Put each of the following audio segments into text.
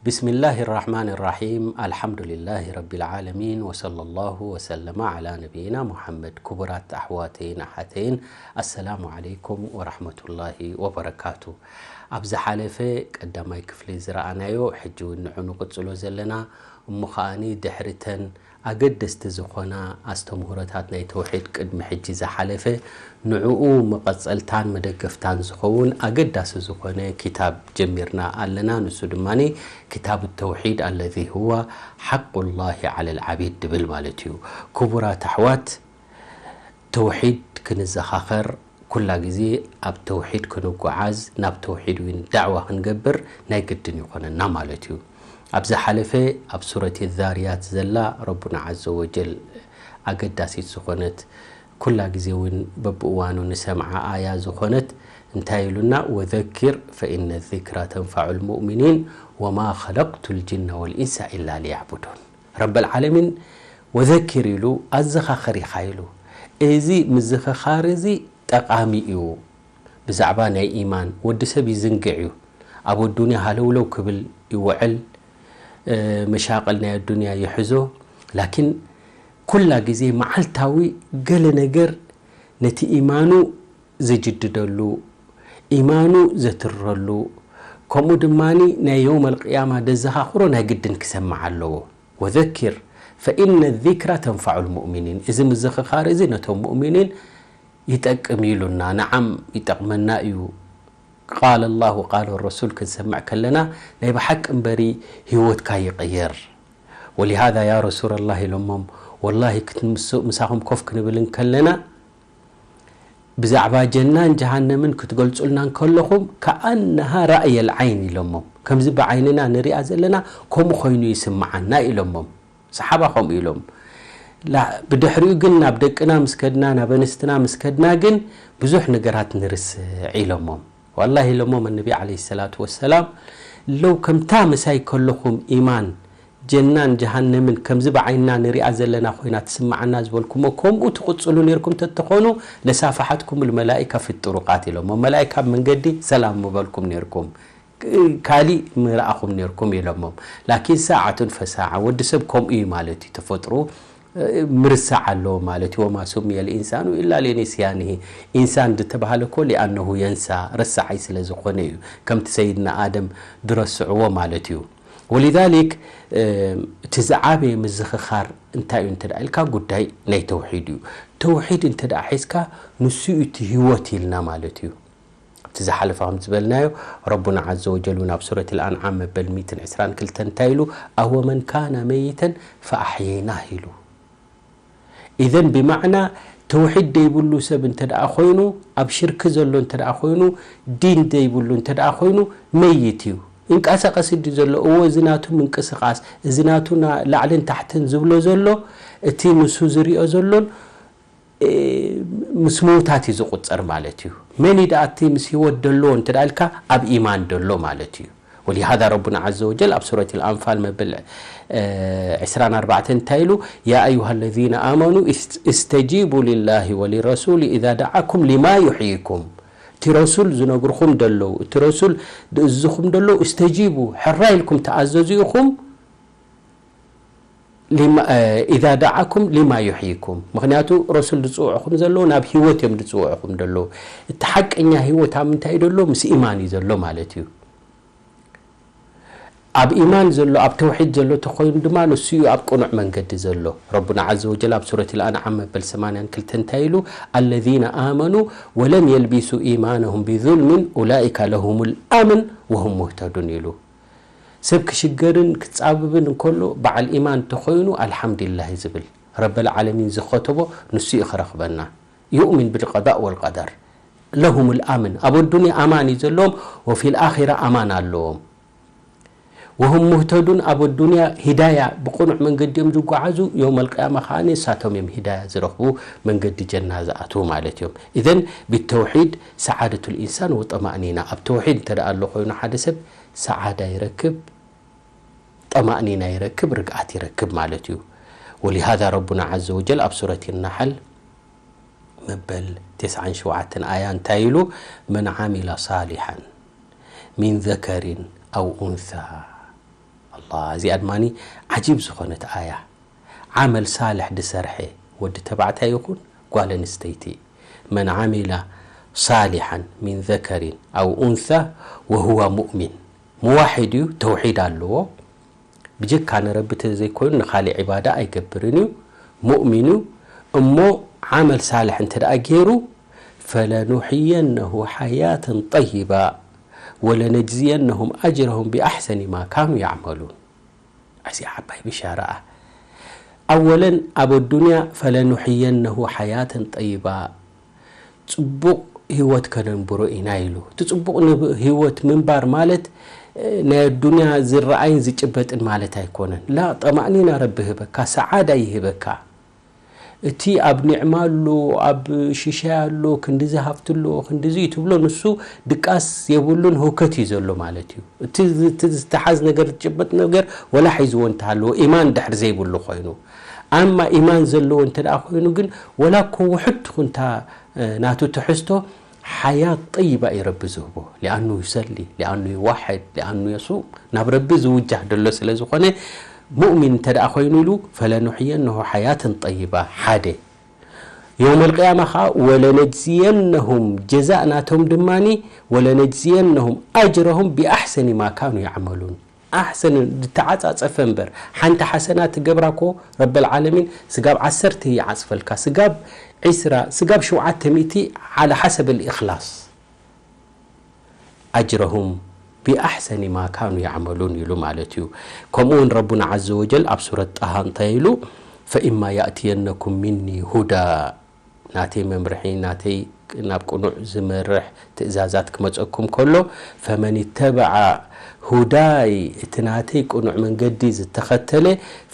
بسم الله الرحمن الرحيم. الحمد لله رب العالمين، وصلى الله وسلم على نبينا محمد. ክቡራት ኣሕዋተይን ኣሓተይን፣ ኣሰላሙ ዓለይኩም ወራሕመቱላሂ ወበረካቱ። ኣብ ዝሓለፈ ቀዳማይ ክፍሊ ዝረኣናዮ፣ ሕጂ እውን ንዑ ንቕጽሎ ዘለና፣ እሞ ከኣኒ ድሕሪተን ኣገደስቲ ዝኾና ኣስተምህሮታት ናይ ተውሒድ ቅድሚ ሕጂ ዝሓለፈ፣ ንዕኡ መቐጸልታን መደገፍታን ዝኸውን ኣገዳሲ ዝኾነ ኪታብ ጀሚርና ኣለና። ንሱ ድማ ኪታብ ተውሒድ፣ الذي هو حق الله على العبيد ድብል ማለት እዩ። ክቡራት ኣሕዋት፣ ተውሒድ ክንዘኻኸር፣ ኩላ ግዜ ኣብ ተውሒድ ክንጓዓዝ፣ ናብ ተውሒድ እውን ዳዕዋ ክንገብር ናይ ግድን ይኾነና ማለት እዩ። ኣብ ዝሓለፈ ኣብ ሱረት ዛርያት ዘላ፣ ረቡና ዓዘ ወጀል ኣገዳሲት ዝኾነት፣ ኩላ ግዜ እውን በብእዋኑ ንሰምዓ ኣያ ዝኾነት እንታይ ኢሉና? "ወዘኪር ፈኢነ ዚክራ ተንፋዑ ልሙእሚኒን ወማ ኸለቅቱ ልጅነ ወልኢንሳ ኢላ ሊያዕቡዱን።" ረበል ዓለሚን "ወዘኪር" ኢሉ፣ "ኣዘኻኽር ኢኻ" ኢሉ። እዚ ምዝኽኻር እዚ ጠቓሚ እዩ። ብዛዕባ ናይ ኢማን፣ ወዲ ሰብ ይዝንግዕ እዩ። ኣብ ኣዱንያ ሃለውለው ክብል ይውዕል፣ እ፣ መሻቕል ናይ ኣዱንያ ይሕዞ። ላኪን ኩላ ግዜ መዓልታዊ ገለ ነገር ነቲ ኢማኑ ዘጅድደሉ፣ ኢማኑ ዘትረሉ፣ ከምኡ ድማ ናይ የውመል ቅያማ ደዘኻኽሮ ናይ ግድን ክሰምዕ ኣለዎ። "ወዘኪር ፈኢነ ዚክራ ተንፋዑ ልሙእሚኒን።" እዚ ምዝኽኻር እዚ ነቶም ሙእሚኒን ይጠቅም ኢሉና። ነዓም፣ ይጠቕመና እዩ። ቃለ ላሁ ቃለ ረሱል ክንሰምዕ ከለና ናይ ብሓቂ እምበሪ ህይወትካ ይቕየር። ወሊሃዛ ያ ረሱለላህ ኢሎሞም፣ ወላሂ ክት-፣ ምስ-፣ ምሳኹም ኮፍ ክንብል እንከለና ብዛዕባ ጀናን ጀሃነምን ክትገልጹልና እንከለኹም ከኣነሃ ራእየል ዓይን ኢሎሞም። ከምዚ ብዓይንና ንሪኣ ዘለና ከምኡ ኮይኑ ይስምዓና ኢሎሞም። ሰሓባ ከምኡ ኢሎም። ላ-፣ ብድሕሪኡ ግን ናብ ደቅና ምስ ከድና፣ ናብ ኣንስትና ምስ ከድና ግን ብዙሕ ነገራት ንርስዕ ኢሎሞም። ዋላሂ ኢሎሞም ኣነቢ ዓለይሂ ሰላቱ ወሰላም፣ ለው ከምታ ምሳይ ከለኹም ኢማን፣ ጀናን ጀሃነምን ከምዚ ብዓይንና ንሪኣ ዘለና ኮይና ትስምዓና ዝበልኩሞ፣ ከምኡ ትቕጽሉ ኔርኩም ተትኾኑ፣ ለሳፈሓትኩም ልመላኢካ ፊ ጥሩቃት ኢሎሞም። መላኢካ ኣብ መንገዲ ሰላም ምበልኩም ኔርኩም። ካሊእ ምረኣኹም ኔርኩም ኢሎሞም። ላኪን ሳዓቱን ፈሳዓ፣ ወዲ ሰብ ከምኡ እዩ ማለት እዩ፣ ተፈጥሮ፣ እ፣ ምርሳዕ ኣለዎ ማለት እዩ። ወማ ሱሚየ ልኢንሳኑ ኢላ ሊኒስያንሂ። ኢንሳን ዝተባህለ እኮ ሊኣነሁ የንሳ፣ ረሳዓይ ስለ ዝኾነ እዩ። ከምቲ ሰይድና ኣደም ድረስዕዎ ማለት እዩ። ወሊዛሊክ፣ እ፣ እቲ ዝዓበየ ምዝኽኻር እንታይ እዩ እንተ ደኣ ኢልካ፣ ጉዳይ ናይ ተውሒድ እዩ። ተውሒድ እንተ ደኣ ሒዝካ፣ ንሱ እዩ እቲ ህይወት ኢልና ማለት እዩ። ኣብቲ ዝሓለፈ ከም ዝበልናዮ፣ ረቡና ዓዘ ወጀል እውን ኣብ ሱረት ኣልኣንዓም መበል ሚእትን ዕስራን ክልተን እንታይ ኢሉ? "ኣወመን ካነ መይተን ፈኣሕየይናህ" ኢሉ። ኢዘን ብማዕና ተውሒድ ደይብሉ ሰብ እንተ ደኣ ኮይኑ፣ ኣብ ሽርኪ ዘሎ እንተ ደኣ ኮይኑ፣ ዲን ደይብሉ እንተ ደኣ ኮይኑ፣ መይት እዩ። እንቀሳቐስ ድዩ ዘሎ? እዎ፣ እዚ ናቱ ምንቅስቓስ፣ እዚ ናቱ ና-፣ ላዕልን ታሕትን ዝብሎ ዘሎ፣ እቲ ንሱ ዝሪኦ ዘሎን፣ እ፣ ምስ ምዉታት እዩ ዝቑጸር ማለት እዩ። መን እዩ ደኣ እቲ ምስ ህይወት ደሎ እንተ ደኣ ኢልካ፣ ኣብ ኢማን ደሎ ማለት እዩ። ወሊሃዛ ረቡና ዓዘ ወጀል ኣብ ሱረት ኣልኣንፋል መበል፣ እ፣ ዕስራን ኣርባዕተን እንታይ ኢሉ? "ያ ኣዩሃ ለዚነ ኣመኑ እስ-፣ እስተጂቡ ሊላሂ ወሊረሱሊ ኢዛ ደዓኩም ሊማ ዩሕይኩም።" እቲ ረሱል ዝነግርኹም ደለዉ፣ እቲ ረሱል ዝእዝዝኹም ደለዉ፣ እስተጂቡ፣ ሕራይ ኢልኩም ተኣዘዙ ኢኹም። ሊማ-፣ እ፣ ኢዛ ደዓኩም ሊማ ዩሕይኩም። ምኽንያቱ ረሱል ዝጽውዕኹም ዘለዉ ናብ ህይወት እዮም ዝጽውዕኹም ዘለዉ። እቲ ሓቀኛ ህይወት ኣብ ምንታይ እዩ ዘሎ? ምስ ኢማን እዩ ዘሎ ማለት እዩ። ኣብ ኢማን ዘሎ፣ ኣብ ተውሒድ ዘሎ ተኾይኑ ድማ ንሱ እዩ ኣብ ቅኑዕ መንገዲ ዘሎ። ረቡና ዓዘ ወጀል ኣብ ሱረት ኣልኣንዓም መበል ሰማንያን ክልተን እንታይ ኢሉ? "ኣለዚነ ኣመኑ ወለም የልቢሱ ኢማነሁም ቢዙልሚን ኡላኢከ ለሁሙል ኣምን ወሁም ሙህተዱን" ኢሉ። ሰብ ክሽገርን ክጻብብን እንከሎ በዓል ኢማን እንተኾይኑ ኣልሓምዱሊላህ እዩ ዝብል። ረበል ዓለሚን ዝኸተቦ ንሱ እዩ ክረኽበና። ዩእሚን ብልቀዳእ ወልቀደር። ለሁሙል ኣምን፣ ኣብ ኣዱንያ ኣማን እዩ ዘለዎም፣ ወፊል ኣኺራ ኣማን ኣለዎም። ወሁም ሙህተዱን፣ ኣብ ኣዱንያ ሂዳያ ብቕኑዕ መንገዲ እዮም ዝጓዓዙ፣ የውመል ቅያማ ከኣ ንሳቶም እዮም ሂዳያ ዝረኽቡ፣ መንገዲ ጀና ዝኣትዉ ማለት እዮም። ኢዘን ብተውሒድ ሰዓደቱል ኢንሳን ወጠማእኒና፣ ኣብ ተውሒድ እንተ ደኣ ኣሎ ኮይኑ ሓደ ሰብ ሰዓዳ ይረክብ፣ ጠማእኒና ይረክብ፣ ርግኣት ይረክብ ማለት እዩ። ወሊሃዛ ረቡና ዓዘ ወጀል ኣብ ሱረት ናሓል መበል ተስዓን ሸውዓተን ኣያ እንታይ ኢሉ? "መን ዓሚለ ሳሊሓን ሚን ዘከሪን ኣው ኡንሳ" እዚኣ ድማ ዓጂብ ዝኾነት ኣያ። ዓመል ሳልሕ ድሰርሐ ወዲ ተባዕታይ ይኹን ጓል ኣንስተይቲ፣ መን ዓሚላ ሳሊሓን ሚን ዘከሪን ኣው ኡንሳ ወሁዋ ሙእሚን፣ ሙዋሒድ እዩ፣ ተውሒድ ኣለዎ፣ ብጀካ ንረቢ ተዘይኮይኑ ንኻሊእ ዒባዳ ኣይገብርን እዩ፣ ሙእሚን እዩ። እሞ ዓመል ሳልሕ እንተ ደኣ ገይሩ፣ ፈለኑሕየነሁ ሓያተን ጠይባ ወለነጅዝየነሁም ኣጅረሁም ብኣሕሰኒ ማ ካኑ ያዕመሉን። እዚ ዓባይ ብሻራኣ። ኣወለን ኣብ ኣዱንያ ፈለኑሕየነሁ ሓያተን ጠይባ፣ ጽቡቕ ህይወት ከነንብሮ ኢና ኢሉ። እቲ ጽቡቕ ንብ- ህይወት ምንባር ማለት እ፣ ናይ ኣዱንያ ዝረኣይን ዝጭበጥን ማለት ኣይኮነን። ላ፣ ጠማእኒና ረቢ ህበካ፣ ሰዓዳ ይህበካ። እቲ ኣብ ኒዕማ ኣሎ፣ ኣብ ሽሻይ ኣሎ፣ ክንድዚ ሃፍቲ ኣሎ፣ ክንድዚ እዩ ትብሎ፣ ንሱ ድቃስ የብሉን፣ ህውከት እዩ ዘሎ ማለት እዩ። እቲ ዝ- እቲ ዝተሓዝ ነገር፣ ዝጭበጥ ነገር ወላ ሒዝዎ እንተሃለዎ፣ ኢማን ድሕር ዘይብሉ ኮይኑ። ኣማ ኢማን ዘለዎ እንተ ደኣ ኮይኑ ግን፣ ወላ እኮ ውሕድ ትኹንታ እ፣ ናቱ ትሕዝቶ ሓያት ጠይባ እዩ ረቢ ዝህቦ። ሊኣኑ ይሰሊ፣ ሊኣኑ ይዋሕድ፣ ሊኣኑ የሱም፣ ናብ ረቢ ዝውጃህ ደሎ ስለ ዝኾነ፣ ሙእሚን እንተ ደኣ ኮይኑ ኢሉ፣ ፈለኑሕየነሁ ሓያተን ጠይባ፣ ሓደ። የውመል ቅያማ ኸዓ፣ ወለነጅዝየነሁም፣ ጀዛእ ናቶም ድማኒ፣ ወለነጅዝየነሁም ኣጅረሁም ብኣሕሰኒ ማ ካኑ ያዕመሉን። ኣሕሰን ዝተዓጻጸፈ እምበር፣ ሓንቲ ሓሰና ትገብራ እኮ ረበል ዓለሚን ስጋብ ዓሰርተ ይዓጽፈልካ፣ ስጋብ ዒስራ፣ ስጋብ ሸውዓተ ሚእቲ ዓላ ሓሰብ ልእኽላስ። ኣጅረሁም ብኣሕሰኒ ማ ካኑ ያዕመሉን ኢሉ ማለት እዩ። ከምኡ እውን ረቡና ዓዘ ወጀል ኣብ ሱረት ጣሃ እንታይ ኢሉ? ፈኢማ ያእትየነኩም ሚኒ ሁዳ፣ ናተይ መምርሒ፣ ናተይ ናብ ቅኑዕ ዝመርሕ ትእዛዛት ክመጸኩም ከሎ፣ ፈመን ተበዓ ሁዳይ፣ እቲ ናተይ ቅኑዕ መንገዲ ዝተኸተለ፣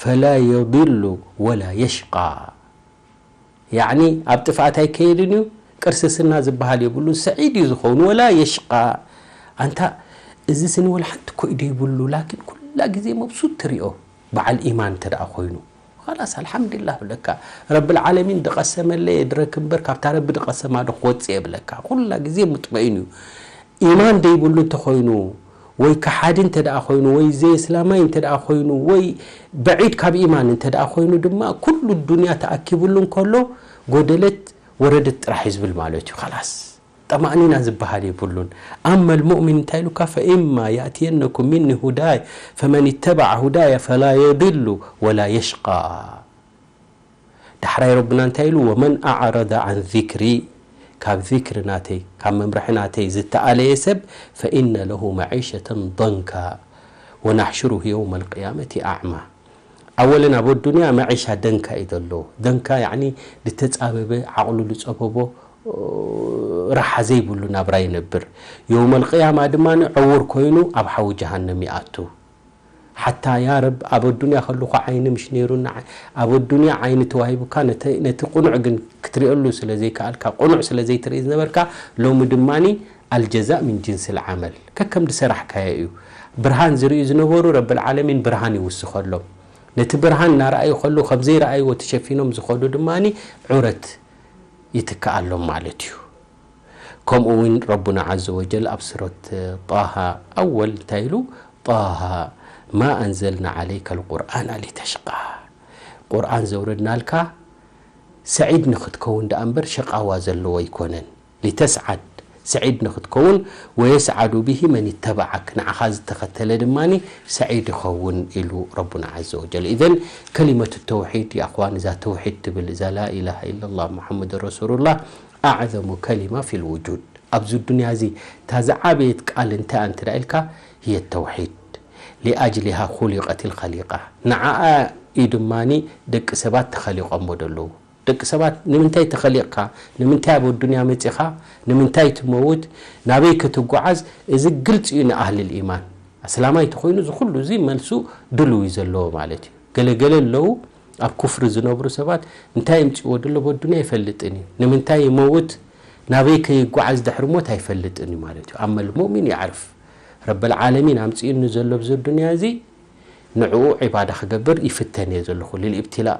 ፈላ የድሉ ወላ የሽቃ። ያዕኒ ኣብ ጥፍኣት ኣይከይድን እዩ፣ ቅርስስና ዝበሃል የብሉን፣ ሰዒድ እዩ ዝኸውን፣ ወላ የሽቃ። ኣንታ እዚ ስኒ ወላ ሓንቲ እኮ ኢደ ይብሉ፣ ላኪን ኩላ ግዜ መብሱጥ ትሪኦ፣ በዓል ኢማን እንተ ደኣ ኮይኑ። ኸላስ ኣልሓምዱሊላህ ብለካ። ረብል ዓለሚን ድቐሰመለይ ድረክ እምበር፣ ካብታ ረቢ ድቐሰማ ዶ ክወጽእ እየ ብለካ። ኩላ ግዜ ሙጥመኢን እዩ። ኢማን ደይብሉ እንተኾይኑ፣ ወይ ከሓዲ እንተ ደኣ ኮይኑ፣ ወይ ዘይእስላማይ እንተ ደኣ ኮይኑ፣ ወይ በዒድ ካብ ኢማን እንተ ደኣ ኮይኑ ድማ፣ ኩሉ ዱንያ ተኣኪብሉ እንከሎ፣ ጎደለት ወረደት ጥራሕ እዩ ዝብል ማለት እዩ። ኸላስ። ጠማእኒና ዝበሃል የብሉን። ኣመል ሙእሚን እንታይ ኢሉካ? ፈኢማ ያእትየነኩም ሚኒ ሁዳይ ፈመን ተበዐ ሁዳየ ፈላ የድሉ ወላ የሽቃ። ዳሕራይ ረብና እንታይ ኢሉ? ወመን ኣዕረደ ዓን ዚክሪ፣ ካብ ዚክሪ ናተይ፣ ካብ መምርሒ ናተይ ዝተኣለየ ሰብ፣ ፈኢነ ለሁ መዒሸተን ደንካ ወናሕሽሩሁ የውመል ቅያመቲ ኣዕማ። ኣወለን ኣብ ኣዱንያ መዒሻ ደንካ እዩ ዘሎ። ደንካ ያዕኒ ዝተጻበበ ዓቕሉ ዝጸበቦ ራሓ ዘይብሉ ናብራ ይነብር። የውመል ቅያማ ድማ ዕውር ኮይኑ ኣብ ሓዊ ጀሃነም ይኣቱ። ሓታ ያ ረብ ኣብ ኣዱንያ ከለኹ ዓይኒ ምሽ ነይሩና፣ ኣብ ኣዱንያ ዓይኒ ተዋሂቡካ ነተ- ነቲ ቅኑዕ ግን ክትሪኦሉ ስለ ዘይከኣልካ፣ ቅኑዕ ስለ ዘይትርኢ ዝነበርካ፣ ሎሚ ድማኒ ኣልጀዛእ ሚን ጅንስል ዓመል፣ ከከም ዝሰራሕካዮ እዩ። ብርሃን ዝርእዩ ዝነበሩ ረብል ዓለሚን ብርሃን ይውስኸሎም። ነቲ ብርሃን እናረኣዩ ከለዉ ከም ዘይረኣይዎ ተሸፊኖም ዝኸዱ ድማኒ ዑረት ይትከኣሎም ማለት እዩ። ከምኡ እውን ረቡና ዓዘ ወጀል ኣብ ሱረት ጣሃ ኣወል እንታይ ኢሉ? ጣሃ ማ ኣንዘልና ዓለይከ ልቁርኣና ሊተሽቃ። ቁርኣን ዘውረድናልካ ሰዒድ ንኽትከውን ደኣ እምበር ሸቃዋ ዘለዎ ኣይኮነን። ሊተስዓድ፣ ሰዒድ ንኽትከውን፣ ወየስዓዱ ብሂ መን ይተበዓክ፣ ንዓኻ ዝተኸተለ ድማ ሰዒድ ይኸውን ኢሉ ረቡና ዓዘ ወጀል። ኢዘን ከሊመቱ ተውሒድ፣ ያ እኽዋን፣ እዛ ተውሒድ ትብል፣ እዛ ላኢላሃ ኢለላህ ሙሓመድ ረሱሉላህ፣ ኣዕዘሙ ከሊማ ፊል ውጁድ። ኣብዚ ዱንያ እዚ እታ ዝዓበየት ቃል እንታይ እያ እንተ ኢልካ፣ ህየ ተውሒድ። ሊኣጅሊሃ ኹሊቀት ልኸሊቃ። ንዓኣ እዩ ድማ ደቂ ሰባት ተኸሊቖሞ ዘለዉ። ደቂ ሰባት ንምንታይ ተኸሊቕካ? ንምንታይ ኣብ ኣዱንያ መጺኻ? ንምንታይ ትመውት? ናበይ ክትጓዓዝ? እዚ ግልጺ እዩ ንኣህልል ኢማን። ኣስላማይ ተኾይኑ እዚ ኩሉ እዚ መልሱ ድልው እዩ ዘለዎ ማለት እዩ። ገለ ገለ ኣለዉ ኣብ ኩፍሪ ዝነብሩ ሰባት እንታይ የምጽእዎ ደሎ ኣብ ኣዱንያ ኣይፈልጥን እዩ። ንምንታይ ይመውት? ናበይ ከይጓዓዝ ድሕሪ ሞት ኣይፈልጥን እዩ ማለት እዩ። ኣመል ሙእሚን የዕርፍ። ረበል ዓለሚን ኣምጽእኒ ዘሎ ኣብዚ ኣዱንያ እዚ ንዕኡ ዒባዳ ክገብር ይፍተን እየ ዘለኹ። ልልኢብትላእ።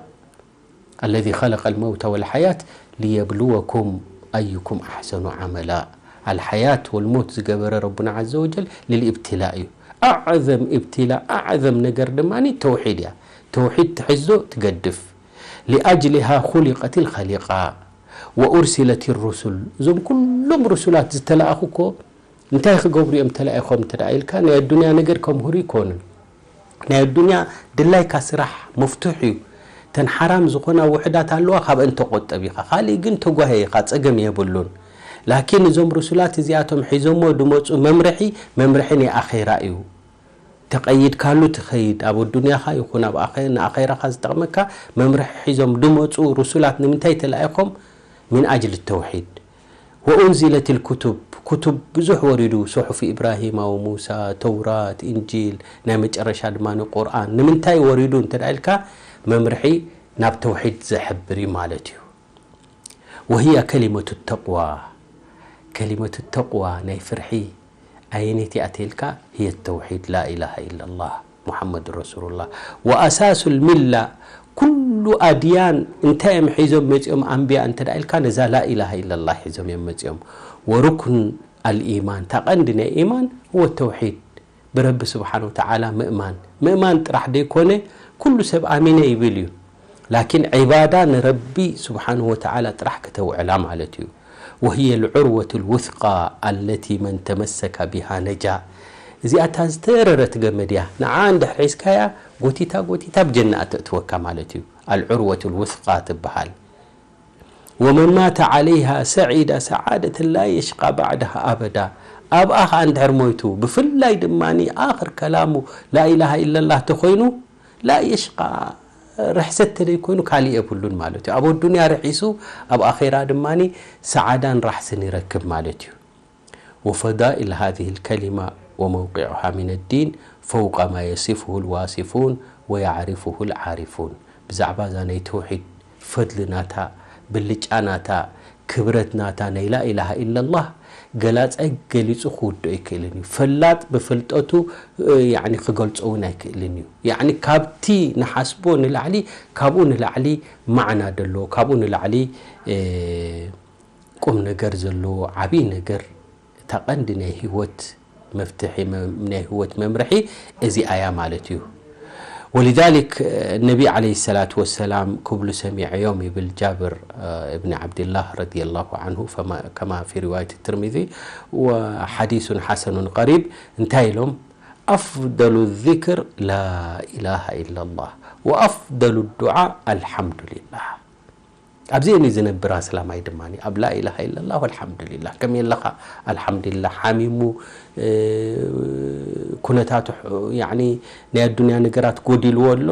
الذي خلق الموت والحياة ليبلوكم أيكم أحسن عملا። ኣልሓያት ወልሞት ዝገበረ ረቡና ዓዘ ወጀል ልልኢብትላእ እዩ። ኣዕዘም ኢብትላ፣ ኣዕዘም ነገር ድማ ተውሒድ እያ። ተውሒድ ትሕዞ ትገድፍ። ሊኣጅሊሃ ኹሊቀት ልኸሊቃ ወኡርሲለት ሩሱል። እዞም ኩሎም ሩሱላት ዝተለኣኹ እኮ እንታይ ክገብሩ እዮም ተላኢኾም እንተ ደኣ ኢልካ፣ ናይ ኣዱንያ ነገር ከምህሩ ይኮኑን። ናይ ኣዱንያ ድላይካ ስራሕ መፍቱሕ እዩ። ተን ሓራም ዝኾና ውሕዳት ኣለዋ፣ ካብአን ተቆጠብ ኢኻ። ካልእ ግን ተጓየ ኢኻ፣ ጸገም የብሉን። ላኪን እዞም ሩሱላት እዚኣቶም ሒዞሞ ድመጹ መምርሒ፣ መምርሒ ናይ ኣኼራ እዩ። ተቐይድካሉ ትኸይድ፣ ኣብ ኣዱንያኻ ይኹን ኣብ ኣኸ-፣ ንኣኼራኻ ዝጠቕመካ መምርሒ ሒዞም ድመጹ ሩሱላት ንምንታይ ተላኢኾም? ምን ኣጅል ተውሒድ። ወኡንዚለት ልኩቱብ፣ ኩቱብ ብዙሕ ወሪዱ፣ ሱሑፍ ኢብራሂማ ወሙሳ፣ ተውራት፣ ኢንጂል፣ ናይ መጨረሻ ድማ ንቁርኣን። ንምንታይ ወሪዱ እንተ ደኣ ኢልካ፣ መምርሒ ናብ ተውሒድ ዘሕብር እዩ ማለት እዩ። ወህያ ከሊመቱ ተቅዋ፣ ከሊመቱ ተቅዋ ናይ ፍርሒ ኣየነይቲ እያ ተልካ፣ ህየ ተውሒድ ላኢላሃ ኢላላህ ሙሓመድ ረሱሉላህ። ወኣሳሱ ልሚላ፣ ኩሉ ኣድያን እንታይ እዮም ሒዞም መፂኦም ኣንብያ እንተ ደኣ ኢልካ፣ ነዛ ላኢላሃ ኢላላህ ሒዞም እዮም መፂኦም። ወሩክን ኣልኢማን፣ እታ ቀንዲ ናይ ኢማን፣ ህወ ተውሒድ፣ ብረቢ ስብሓን ወተዓላ ምእማን። ምእማን ጥራሕ ደይኮነ፣ ኩሉ ሰብ ኣሚነ ይብል እዩ። ላኪን ዒባዳ ንረቢ ስብሓን ወተዓላ ጥራሕ ከተውዕላ ማለት እዩ። ወህየ ልዑርወት ልውስቃ ኣለቲ መን ተመሰከ ቢሃ ነጃ። እዚኣ እታ ዝተረረት ገመድ እያ። ንዓ እንድሕር ሒዝካያ፣ ጎቲታ ጎቲታ ብጀና እተእትወካ ማለት እዩ። ኣልዑርወት ልውስቃ ትበሃል። ወመን ማተ ዓለይሃ ሰዒደ ሰዓደተን ላ የሽቃ ባዕድሃ ኣበዳ። ኣብኣ ኸዓ እንድሕር ሞይቱ፣ ብፍላይ ድማ ኣኽር ከላሙ ላኢላሃ ኢለላህ ተኾይኑ፣ ላ የሽቃ፣ ርሕሰት ተለይኮይኑ ካልእ የብሉን ማለት እዩ። ኣብ ኣዱንያ ርሒሱ፣ ኣብ ኣኼራ ድማ ሰዓዳን ራሕስን ይረክብ ማለት እዩ። وفضائل هذه الكلمة وموقعها من الدين فوق ما يصفه الواصفون ويعرفه العارفون. ብዛዕባ እዛ ናይ ተውሒድ ፈድሊ ናታ፣ ብልጫ ናታ፣ ክብረት ናታ ናይ ላኢላሃ ኢለላህ ገላጻይ ገሊጹ ክውድኦ ኣይክእልን እዩ። ፈላጥ ብፍልጠቱ፣ እ፣ ያዕኒ ክገልጾ እውን ኣይክእልን እዩ። ያዕኒ ካብቲ ንሓስቦ ንላዕሊ፣ ካብኡ ንላዕሊ ማዕና ደሎ፣ ካብኡ ንላዕሊ፣ እ፣ ቁም ነገር ዘለዎ ዓብዪ ነገር፣ እታ ቀንዲ ናይ ህይወት መፍትሒ፣ መ-፣ ናይ ህይወት መምርሒ እዚኣ እያ ማለት እዩ። ولذلك ነቢ ዓለይሂ ሰላቱ ወሰላም ክብሉ ሰሚዐዮም ይብል ጃብር፣ እ፣ እብኒ ዓብድላህ ረዲየላሁ ዓንሁ፣ ፈማ-፣ ከማ ፊ ሪዋየት ትርሚዚ ወሓዲሱን ሓሰኑን ቀሪብ፣ እንታይ ኢሎም? ኣፍደሉ ዚክር ላ ኢላሃ ኢለላህ ወኣፍደሉ ዱዓ ኣልሓምዱሊላህ። ኣብዚአን እዩ ዝነብር ኣስላማይ ድማ፣ ኣብ ላኢላሃ ኢለላህ ወልሓምዱሊላህ። ከመይ ኣለኻ? ኣልሓምዱሊላህ። ሓሚሙ፣ እ፣ ኩነታቱ፣ ያዕኒ፣ ናይ ኣዱንያ ነገራት ጎዲልዎ ኣሎ።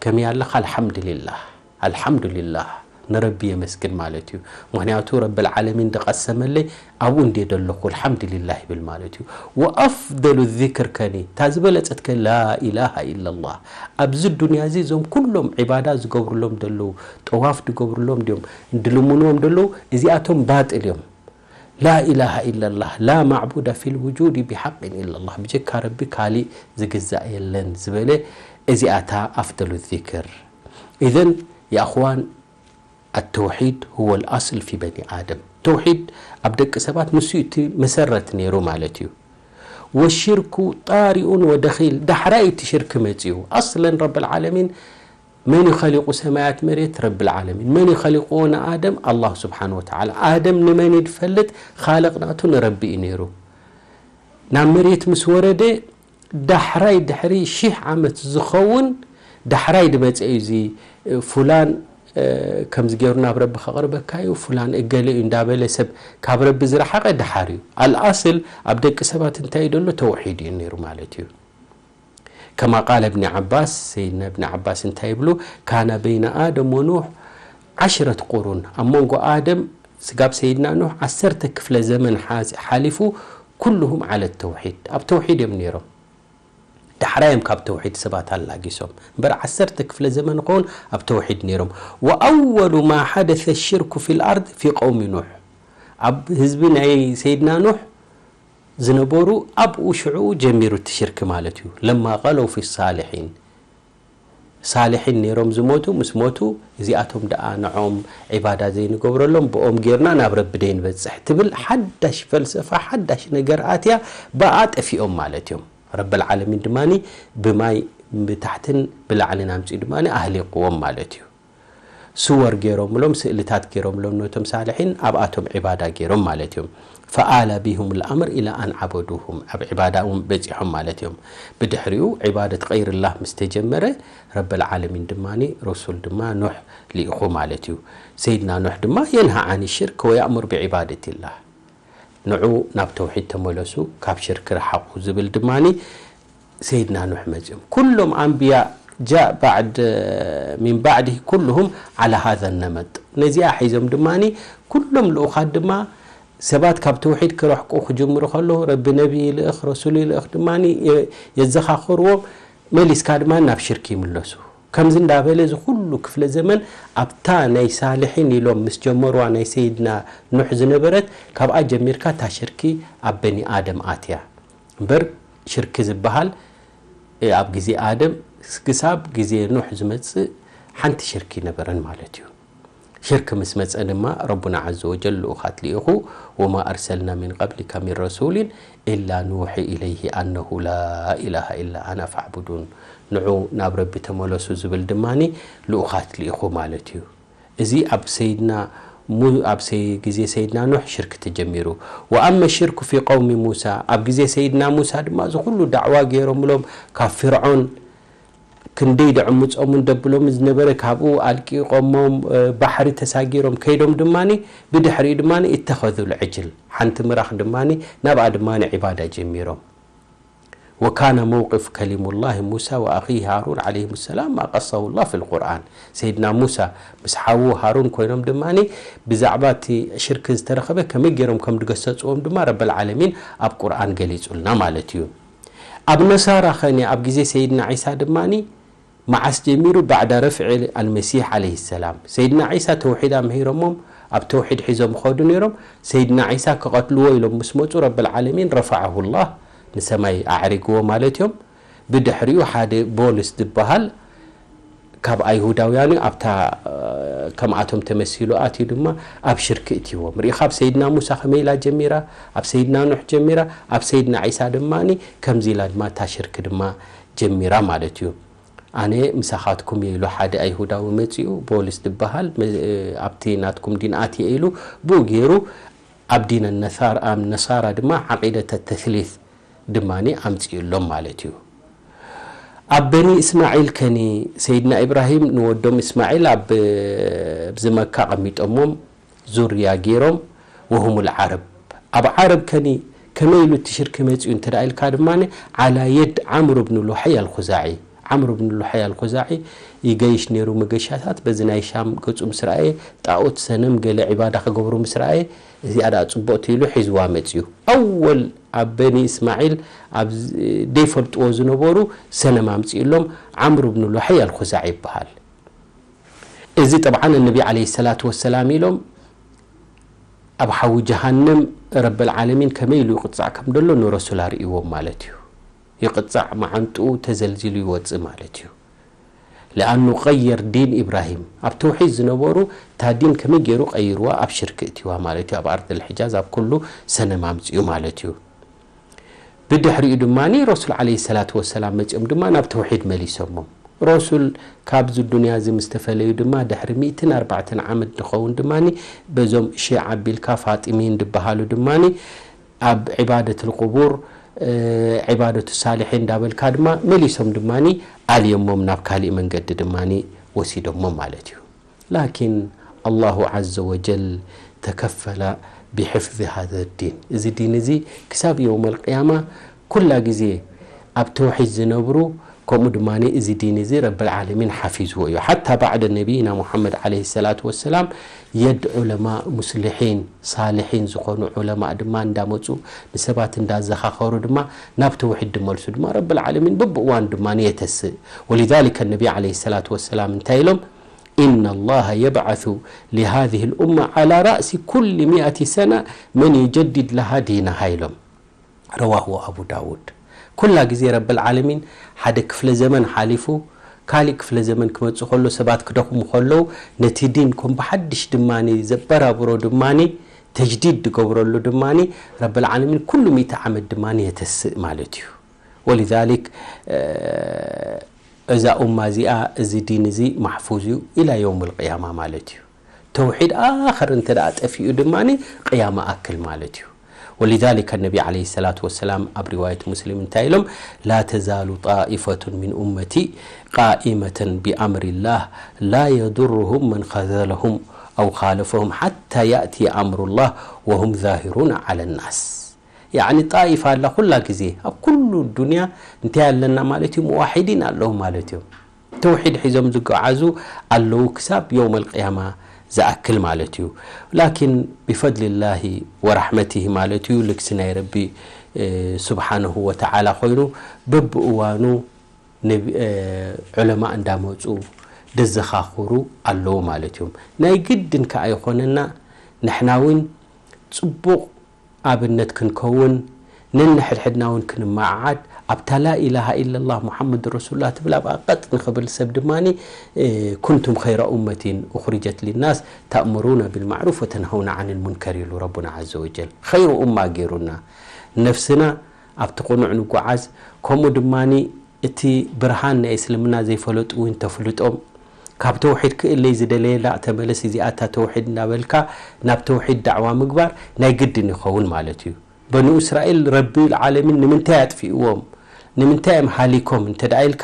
ከመይ ኣለኻ? ኣልሓምዱሊላህ። ኣልሓምዱሊላህ። ንረቢ የመስግን ማለት እዩ። ምኽንያቱ ረብል ዓለሚን ዝቐሰመለይ ኣብኡ እንድየ ዘለኹ፣ ኣልሓምዱሊላህ ይብል ማለት እዩ። ወኣፍደሉ ዚክር ከኒ፣ እታ ዝበለጸት ከ ላኢላሃ ኢለላህ። ኣብዚ ዱንያ እዚ እዞም ኩሎም ዒባዳ ዝገብሩሎም ዘለዉ፣ ጠዋፍ ዝገብሩሎም ድዮም፣ ድልምንዎም ዘለዉ፣ እዚኣቶም ባጥል እዮም። ላኢላሃ ኢለላህ፣ ላ ማዕቡደ ፊል ውጁድ ቢሓቅን ኢለላህ፣ ብጀካ ረቢ ካሊእ ዝግዛእ የለን ዝበለ፣ እዚኣታ ኣፍደሉ ዚክር። ኢዘን፣ የኣኽዋን፣ ኣተውሒድ ሁወ ልኣስል ፊ በኒ ኣደም። ተውሒድ ኣብ ደቂ ሰባት ንሱ እዩ እቲ መሰረት ነይሩ ማለት እዩ። ወሽርኩ ጣሪኡን ወደኺል፣ ዳሕራይ እቲ ሽርክ መጺኡ። ኣስለን ረብል ዓለሚን መን እዩ ኸሊቁ ሰማያት መሬት? ረብል ዓለሚን። መን እዩ ኸሊቁዎ ንኣደም? ኣላህ ስብሓን ወተዓላ። ኣደም ንመን እዩ ዝፈልጥ? ኻልቕ ናቱ ንረቢ እዩ ነይሩ። ናብ መሬት ምስ ወረደ ዳሕራይ ድሕሪ ሺሕ ዓመት ዝኸውን ዳሕራይ ድመጸ እዩ። እዚ ፉላን፣ እ፣ ከምዚ ገይሩ ናብ ረቢ ከቕርበካ እዩ፣ ፉላን እገለ እዩ እንዳበለ ሰብ ካብ ረቢ ዝረሓቐ ደሓር እዩ። ኣልኣስል ኣብ ደቂ ሰባት እንታይ እዩ ደሎ? ተውሒድ እዩ ነይሩ ማለት እዩ። ከማ ቃለ እብኒ ዓባስ፣ ሰይድና እብኒ ዓባስ እንታይ ይብሉ? ካነ በይነ ኣደም ወኑሕ ዓሽረት ቁሩን፣ ኣብ መንጎ ኣደም ስጋብ ሰይድና ኑሕ ዓሰርተ ክፍለ ዘመን ሓ-፣ ሓሊፉ፣ ኩልሁም ዓለ ተውሒድ፣ ኣብ ተውሒድ እዮም ነይሮም። ዳሕራዮም ካብ ተውሒድ ሰባት ኣላጊሶም እምበር ዓሰርተ ክፍለ ዘመን ኸውን ኣብ ተውሒድ ነይሮም። ወኣወሉ ማ ሓደሰ ሽርኩ ፊል ኣርድ ፊ ቀውሚ ኑሕ፣ ኣብ ህዝቢ ናይ ሰይድና ኑሕ ዝነበሩ ኣብኡ ሽዑ ጀሚሩ እቲ ሽርክ ማለት እዩ። ለማ ቀለው ፊ ሳልሒን፣ ሳልሒን ነይሮም ዝሞቱ፣ ምስ ሞቱ እዚኣቶም ደኣ ንዖም ዒባዳ ዘይንገብረሎም ብኦም ጌርና ናብ ረቢ ደይንበጽሕ ትብል ሓዳሽ ፈልሰፋ፣ ሓዳሽ ነገር ኣትያ ብኣ ጠፊኦም ማለት እዮም። ረበል ዓለሚን ድማ ብማይ ብታሕትን ብላዕልን ኣምፂኡ ድማ ኣህሊቕዎም ማለት እዩ። ስወር ገይሮምሎም፣ ስእልታት ገይሮምሎም ነቶም ሳልሒን ኣብኣቶም ዒባዳ ገይሮም ማለት እዮም። ፈኣለ ቢሁም ልኣምር ኢላ ኣን ዓበዱሁም፣ ኣብ ዒባዳ እውን በፂሖም ማለት እዮም። ብድሕሪኡ ዒባደት ቀይርላህ ምስ ተጀመረ ረበል ዓለሚን ድማ ረሱል ድማ ኑሕ ልኢኹ ማለት እዩ። ሰይድና ኑሕ ድማ የንሃ ዓን ሽርክ ወየእሙር ብዒባደትላህ፣ ንዑ ናብ ተውሒድ ተመለሱ፣ ካብ ሽርክ ረሓቑ ዝብል ድማ ሰይድና ኑሕ መፅኦም። ኩሎም ኣንብያ ጃእ ባዕድ ሚን ባዕድህ ኩልሁም ዓላ ሃዘ ነመጥ። ነዚኣ ሒዞም ድማ ኩሎም ልኡኻት ድማ ሰባት ካብ ተውሒድ ክረሕቁ ክጅምሩ ከለዉ ረቢ ነቢ ይልእኽ፣ ረሱል ይልእኽ ድማ የዘኻኽርዎም። መሊስካ ድማ ናብ ሽርክ ይምለሱ። ከምዚ እንዳበለ እዚ ኩሉ ክፍለ ዘመን ኣብታ ናይ ሳልሒን ኢሎም ምስ ጀመርዋ ናይ ሰይድና ኑሕ ዝነበረት፣ ካብኣ ጀሚርካ እታ ሽርኪ ኣብ በኒ ኣደም ኣትያ። እምበር ሽርኪ ዝበሃል ኣብ ግዜ ኣደም ክሳብ ግዜ ኑሕ ዝመጽእ ሓንቲ ሽርኪ ነበረን ማለት እዩ። ሽርክ ምስ መጸ ድማ ረቡና ዓዘ ወጀል ልኡኻት ልኢኹ፣ ወማ ኣርሰልና ሚን ቀብሊካ ሚን ረሱሊን ኢላ ኑሒ ኢለይሂ ኣነሁ ላ ኢላሃ ኢላ ኣና ፋዕቡዱን፣ ንዑ ናብ ረቢ ተመለሱ ዝብል ድማ ልኡኻት ልኢኹ ማለት እዩ። እዚ ኣብ ሰይድና ኣብ ግዜ ሰይድና ኑሕ ሽርክ ተጀሚሩ። ወኣመ ሽርኩ ፊ ቀውሚ ሙሳ፣ ኣብ ግዜ ሰይድና ሙሳ ድማ እዚ ኩሉ ዳዕዋ ገይሮምሎም ካብ ፍርዖን ክንደይ ደዕምፆምን ደብሎምን ዝነበረ ካብኡ ኣልቂቖሞም ባሕሪ ተሳጊሮም ከይዶም ድማ ብድሕሪኡ ድማ እተኸዙ ልዕጅል፣ ሓንቲ ምራኽ ድማ ናብኣ ድማ ዒባዳ ጀሚሮም። ወካነ መውቅፍ ከሊሙላህ ሙሳ ወኣኺህ ሃሩን ዓለይሂም ሰላም ማ ቀሰሁ ላህ ፊል ቁርኣን። ሰይድና ሙሳ ምስ ሓዉ ሃሩን ኮይኖም ድማ ብዛዕባ እቲ ሽርክ ዝተረኸበ ከመይ ገይሮም ከም ድገሰፅዎም ድማ ረበል ዓለሚን ኣብ ቁርኣን ገሊፁልና ማለት እዩ። ኣብ ነሳራ ኸኒ ኣብ ግዜ ሰይድና ዒሳ ድማ መዓስ ጀሚሩ? ባዕዳ ረፍዒ ኣልመሲሕ ዓለይሂ ሰላም። ሰይድና ዒሳ ተውሒድ ኣምሂሮሞም ኣብ ተውሒድ ሒዞም ኸዱ ነይሮም። ሰይድና ዒሳ ክቐትልዎ ኢሎም ምስ መፁ ረበል ዓለሚን ረፈዐሁ ላህ ንሰማይ ኣዕሪግዎ ማለት እዮም። ብድሕሪኡ ሓደ ቦልስ ዝበሃል ካብ ኣይሁዳውያን እዩ። ኣብታ ከምኣቶም ተመሲሉ ኣትዩ ድማ ኣብ ሽርክ እትይዎም። ርኢኻ ኣብ ሰይድና ሙሳ ከመይ ኢላ ጀሚራ፣ ኣብ ሰይድና ኑሕ ጀሚራ፣ ኣብ ሰይድና ዒሳ ድማ ከምዚ ኢላ ድማ እታ ሽርክ ድማ ጀሚራ ማለት እዩ። ኣነ ምሳኻትኩም እየ ኢሉ ሓደ ኣይሁዳዊ መፂኡ፣ ቦልስ ዝበሃል፣ ኣብቲ ናትኩም ዲን ኣትየ ኢሉ ብኡ ገይሩ ኣብ ዲን ነሳራ ድማ ዓቂደተ ተስሊት ድማ ኣምፂኡሎም ማለት እዩ። ኣብ በኒ እስማዒል ከኒ ሰይድና ኢብራሂም ንወዶም እስማዒል ኣብ ኣብዚ መካ ቀሚጦሞም ዙርያ ገይሮም ወሁም ልዓረብ ኣብ ዓረብ ከኒ ከመይ ኢሉ እቲ ሽርክ መፂኡ እንተ ኢልካ ድማ ዓላ የድ ዓምሩ ብን ሉሐይ ኣልኹዛዒ። ዓምሩ ብን ሉሐይ ኣልኹዛዒ ይገይሽ ነይሩ መገሻታት በዚ ናይ ሻም ገፁ ምስ ረኣየ ጣኦት ሰነም ገለ ዒባዳ ክገብሩ ምስ ረኣየ እዚኣ ደኣ ፅቡቕቲ ኢሉ ሒዝዋ መፂኡ። ኣወል ኣብ በኒ እስማዒል ኣብ ዘይፈልጥዎ ዝነበሩ ሰነም ኣምፂእሎም ዓምሩ ብን ሉሐይ ኣልኹዛዒ ይበሃል። እዚ ጠብዓን ነቢ ዓለይሂ ሰላቱ ወሰላም ኢሎም ኣብ ሓዊ ጀሃነም ረበል ዓለሚን ከመይ ኢሉ ይቕፃዕ ከም ደሎ ንረሱል ኣርእይዎም ማለት እዩ። ይቕፃዕ መዓንጥኡ ተዘልዚሉ ይወፅእ ማለት እዩ። ለኣኑ ቀየር ዲን ኢብራሂም ኣብ ተውሒድ ዝነበሩ እታ ዲን ከመይ ገይሩ ቀይርዋ ኣብ ሽርክ እትዋ ማለት እዩ። ኣብ ኣርድ ልሕጃዝ ኣብ ኩሉ ሰነም ኣምፅኡ ማለት እዩ። ብድሕሪኡ ድማ ረሱል ዓለይሂ ሰላቱ ወሰላም መፂኦም ድማ ናብ ተውሒድ መሊሶሞም። ረሱል ካብዚ ዱንያ እዚ ምስ ተፈለዩ ድማ ድሕሪ ሚእትን ኣርባዕተን ዓመት ዝኸውን ድማ በዞም ሺዓ ኣቢልካ ፋጢሚን ዝበሃሉ ድማ ኣብ ዒባደት ልቁቡር ዒባደቱ ሳልሒን እንዳበልካ ድማ መሊሶም ድማ ኣልዮሞም ናብ ካሊእ መንገዲ ድማ ወሲዶሞም ማለት እዩ። ላኪን ኣላሁ ዓዘ ወጀል ተከፈለ ብሕፍዚ ሃዘ ዲን። እዚ ዲን እዚ ክሳብ የውመል ቅያማ ኩላ ግዜ ኣብ ተውሒድ ዝነብሩ ከምኡ ድማ እዚ ዲን እዚ ረብል ዓለሚን ሓፊዝዎ እዩ። ሓታ ባዕደ ነቢይና ሙሓመድ ዓለይሂ ሰላቱ ወሰላም የድ ዑለማ ሙስሊሒን ሳልሒን ዝኾኑ ዑለማ ድማ እንዳመፁ ንሰባት እንዳዘኻኸሩ ድማ ናብ ተውሒድ ድመልሱ ድማ ረብል ዓለሚን በብእዋን ድማ የተስእ። ወሊዛሊከ ነቢ ዓለይሂ ሰላቱ ወሰላም እንታይ ኢሎም? إن الله يبعث لهذه الأمة على رأس كل مئة سنة من يجدد لها دينها ኢሎም። ረዋሁ ኣቡ ዳውድ። ኩላ ግዜ ረብል ዓለሚን ሓደ ክፍለ ዘመን ሓሊፉ ካሊእ ክፍለ ዘመን ክመፅእ ከሎ ሰባት ክደኽሙ ከለዉ ነቲ ዲን ከም ብሓድሽ ድማ ዘበራብሮ ድማ ተጅዲድ ዝገብረሉ ድማ ረብል ዓለሚን ኩሉ ሚእቲ ዓመት ድማ የተስእ ማለት እዩ። ወሊዛሊክ እዛ ኡማ እዚኣ፣ እዚ ዲን እዚ ማሕፉዝ እዩ ኢላ የውም ልቅያማ ማለት እዩ። ተውሒድ ኣኸር እንተ ደኣ ጠፊኡ ድማ ቅያማ ኣክል ማለት እዩ። ወሊዛሊከ ነቢ ዓለይሂ ሰላቱ ወሰላም ኣብ ሪዋየት ሙስሊም እንታይ ኢሎም? ላ ተዛሉ ጣኢፈቱን ሚን ኡመቲ ቃኢመተን ቢኣምሪላህ ላ የዱሩሁም መን ኸዘለሁም ኣው ኻለፈሁም ሓታ ያእትየ ኣምሩላህ ወሁም ዛሂሩና ዓለ ናስ። ያዕኒ ጣኢፋ ኣላ ኩላ ግዜ ኣብ ኩሉ ዱንያ እንታይ ኣለና ማለት እዩ? ሙዋሒዲን ኣለዉ ማለት እዮም። ተውሒድ ሒዞም ዝጓዓዙ ኣለዉ ክሳብ የውመል ቅያማ ዝኣክል ማለት እዩ። ላኪን ቢፈድሊላሂ ወራሕመቲሂ ማለት እዩ ልግሲ ናይ ረቢ ስብሓነሁ ወተዓላ ኮይኑ በብእዋኑ ዑለማ እንዳመፁ ደዘኻኽሩ ኣለዉ ማለት እዮም። ናይ ግድን ከኣ ይኾነና ንሕና እውን ፅቡቕ ኣብነት ክንከውን ነንሕድሕድና እውን ክንመዓዓድ ኣብታ ላኢላሃ ኢለላህ ሙሓመድ ረሱሉላህ ትብል ኣብኣ ቀጥ ንኽብል ሰብ ድማ ኩንቱም ኸይረ ኡመቲን ኡኽሪጀት ሊናስ ተእምሩና ቢልማዕሩፍ ወተንሃውና ዓን ልሙንከር ኢሉ ረቡና ዓዘ ወጀል ኸይሩ ኡማ ገይሩና። ነፍስና ኣብቲ ቁኑዕ ንጓዓዝ ከምኡ ድማ እቲ ብርሃን ናይ እስልምና ዘይፈለጡ እውን ተፍልጦም ካብ ተውሒድ ክእለይ ዝደለየ ላእ ተመለስ እዚኣታ ተውሒድ እናበልካ ናብ ተውሒድ ዳዕዋ ምግባር ናይ ግድን ይኸውን ማለት እዩ። በኑ እስራኤል ረቢ ዓለሚን ንምንታይ ኣጥፊእዎም ንምንታይ እዮም ሃሊኮም እንተ ደኣ ኢልካ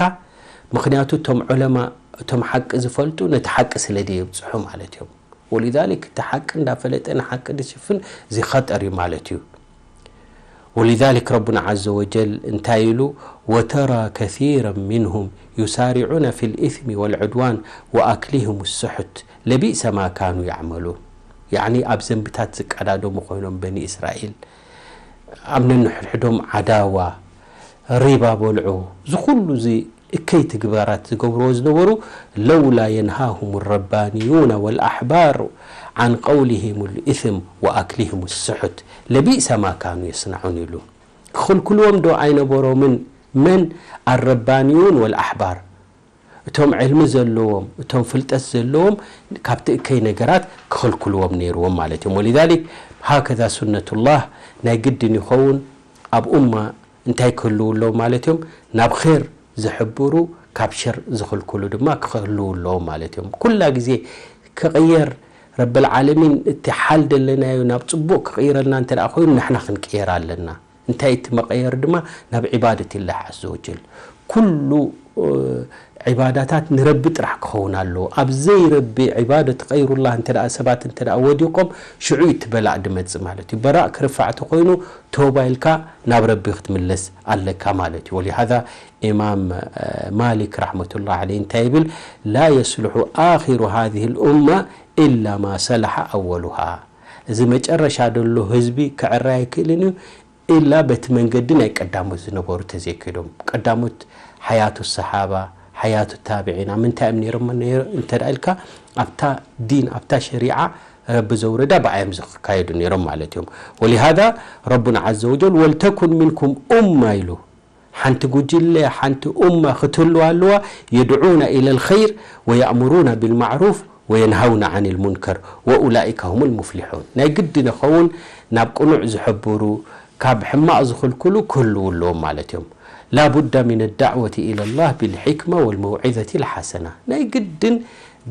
ምክንያቱ እቶም ዑለማ እቶም ሓቂ ዝፈልጡ ነቲ ሓቂ ስለ ደየብፅሑ ማለት እዮም። ወሊዛሊክ እቲ ሓቂ እንዳፈለጠ ንሓቂ ድሽፍን እዚ ኸጠር እዩ ማለት እዩ። ولذلك ربنا عز وجل እንታይ ኢሉ وترى كثيرا منهم يسارعون في الإثم والعدوان وأكلهم السحت لبئس ما كانوا يعملون يعني ኣብ ዘንብታት ዝቀዳደሙ ኮይኖም በኒ እስራኤል ኣብ ነንሕድሕዶም ዓዳዋ ሪባ በልዑ ዝኹሉ እዚ እከይ ትግባራት ዝገብርዎ ዝነበሩ لولا ينهاهم الربانيون والأحبار عن قولهم الإثم وأكلهم السحت لبئس ما كانوا يصنعون ኢሉ። ክኽልክልዎም ዶ ኣይነበሮምን? መን ኣረባንዩን ወልኣሕባር እቶም ዕልሚ ዘለዎም እቶም ፍልጠት ዘለዎም ካብቲ እከይ ነገራት ክኽልክልዎም ነይርዎም ማለት እዮም። ወሊዛሊክ ሃከዛ ሱነቱላህ ናይ ግድን ይኸውን ኣብ ኡማ እንታይ ክህልው ኣለዎም ማለት እዮም? ናብ ር ዝሕብሩ ካብ ሸር ዝኽልክሉ ድማ ክህልው ኣለዎም ማለት እዮም። ኩላ ግዜ ክቕየር ረብል ዓለሚን እቲ ሓል ደለናዮ ናብ ፅቡቕ ክቕይረልና እንተ ኮይኑ ንሕና ክንቅየር ኣለና። እንታይ እቲ መቐየር ድማ ናብ ዒባደት ላህ ዓዘ ወጀል ኩሉ ዒባዳታት ንረቢ ጥራሕ ክኸውን ኣለዎ። ኣብ ዘይረቢ ዒባደት ቀይሩላህ እንተ ሰባት እንተ ወዲቆም ሽዑ እቲ በላእ ድመፅእ ማለት እዩ። በራእ ክርፋዕ ተኮይኑ ተውባ ኢልካ ናብ ረቢ ክትምለስ ኣለካ ማለት እዩ። ወሊሃዛ ኢማም ማሊክ ረሕመቱላህ ዓለይ እንታይ ይብል? ላ የስልሑ ኣኪሩ ሃዚህ ልኡማ ኢላ ማ ሰላሓ ኣወሉሃ። እዚ መጨረሻ ደሎ ህዝቢ ክዕረ ኣይክእልን እዩ ኢላ በቲ መንገዲ ናይ ቀዳሞት ዝነበሩ ተዘይከዶም ቀዳሞት ሓያቱ ሰሓባ ሓያቱ ታብዒን ኣብ ምንታይ እዮም ነይሮም ነይሮ እንተ ደኣ ኢልካ ኣብታ ዲን ኣብታ ሸሪዓ ረቢ ዘውረዳ ብኣዮም ዝካየዱ ነይሮም ማለት እዮም። ወሊሃዛ ረቡና ዓዘ ወጀል ወልተኩን ሚንኩም ኡማ ኢሉ ሓንቲ ጉጅለ ሓንቲ ኡማ ክትህልዋ ኣለዋ የድዑና ኢለ ልኸይር ወየእምሩና ቢልማዕሩፍ ወየንሃውና ዓን ልሙንከር ወኡላኢከ ሁም ልሙፍሊሑን። ናይ ግዲ ንኸውን ናብ ቅኑዕ ዝሕብሩ ካብ ሕማቕ ዝኽልክሉ ክህልዉ ኣለዎም ማለት እዮም። ላቡዳ ሚን ዳዕወቲ ኢለላህ ቢልሕክማ ወልመውዒዘቲ ልሓሰና። ናይ ግድን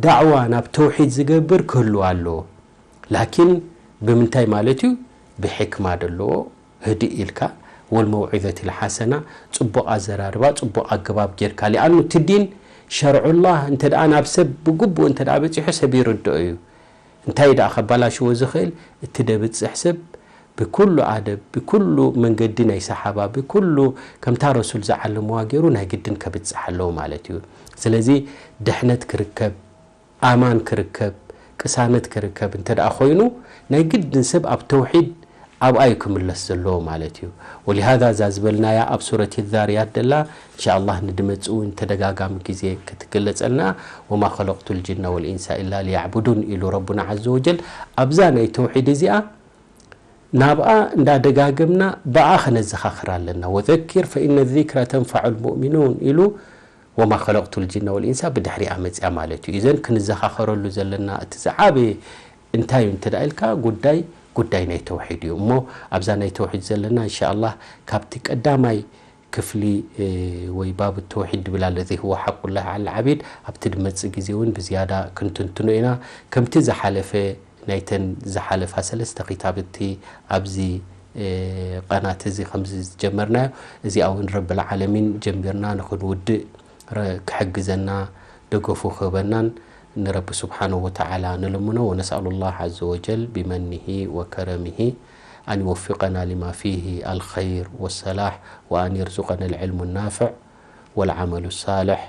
ዳዕዋ ናብ ተውሒድ ዝገብር ክህልዋ ኣለዎ። ላኪን ብምንታይ ማለት እዩ? ብሕክማ ደለዎ ህድእ ኢልካ ወልመውዒዘቲ ልሓሰና ፅቡቕ ኣዘራርባ ፅቡቕ ኣገባብ ጌርካ ሊኣኑ እቲ ዲን ሸርዑላህ እንተ ደኣ ናብ ሰብ ብግቡእ እንተ ደኣ በፂሑ ሰብ ይርድኦ እዩ። እንታይ ደኣ ከባላሽዎ ዝኽእል እቲ ደብፅሕ ሰብ ብኩሉ ኣደብ ብኩሉ መንገዲ ናይ ሰሓባ ብኩሉ ከምታ ረሱል ዝዓለምዋ ገይሩ ናይ ግድን ከብፅሕ ኣለዎ ማለት እዩ። ስለዚ ድሕነት ክርከብ ኣማን ክርከብ ቅሳነት ክርከብ እንተ ደኣ ኮይኑ ናይ ግድን ሰብ ኣብ ተውሒድ ኣብኣ እዩ ክምለስ ዘለዎ ማለት እዩ። ወሊሃዛ እዛ ዝበልናያ ኣብ ሱረት ዛርያት ደላ እንሻ ኣላህ ንድመፅኡ ተደጋጋሚ ግዜ ክትግለፀልና ወማ ኸለቅቱ ልጅና ወልኢንሳ ኢላ ሊያዕቡዱን ኢሉ ረቡና ዓዘ ወጀል ኣብዛ ናይ ተውሒድ እዚኣ ናብኣ እንዳደጋገምና ብኣ ኸነዘኻኽር ኣለና። ወዘኪር ፈኢነ ዚክራ ተንፋዑ ልሙእሚኑን ኢሉ ወማ ኸለቅቱ ልጅና ወልኢንሳ ብድሕሪኣ መፅያ ማለት እዩ። እዘን ክንዘኻኸረሉ ዘለና እቲ ዝዓበየ እንታይ እዩ እንተ ኢልካ ጉዳይ ጉዳይ ናይ ተውሒድ እዩ። እሞ ኣብዛ ናይ ተውሒድ ዘለና እንሻ ኣላህ ካብቲ ቀዳማይ ክፍሊ ወይ ባብ ተውሒድ ድብል ኣሎ እዚ ህወ ሓቁላህ ዓል ዓቢድ ኣብቲ ድመጽእ ግዜ እውን ብዝያዳ ክንትንትኖ ኢና። ከምቲ ዝሓለፈ ናይተን ዝሓለፋ ሰለስተ ክታብቲ ኣብዚ ቀናት እዚ ከምዚ ዝጀመርናዮ እዚኣ እውን ረብል ዓለሚን ጀሚርና ንኽንውድእ ክሕግዘና ደገፉ ክህበናን ንረቢ ስብሓንሁ ወተዓላ ንልምኖ። ونسأل الله عز وجل بمنه وكرمه أن يوفقنا لما فيه الخير والصلاح وأن يرزقنا العلم النافع والعمل الصالح.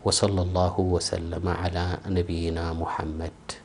وصلى الله وسلم على نبينا محمد.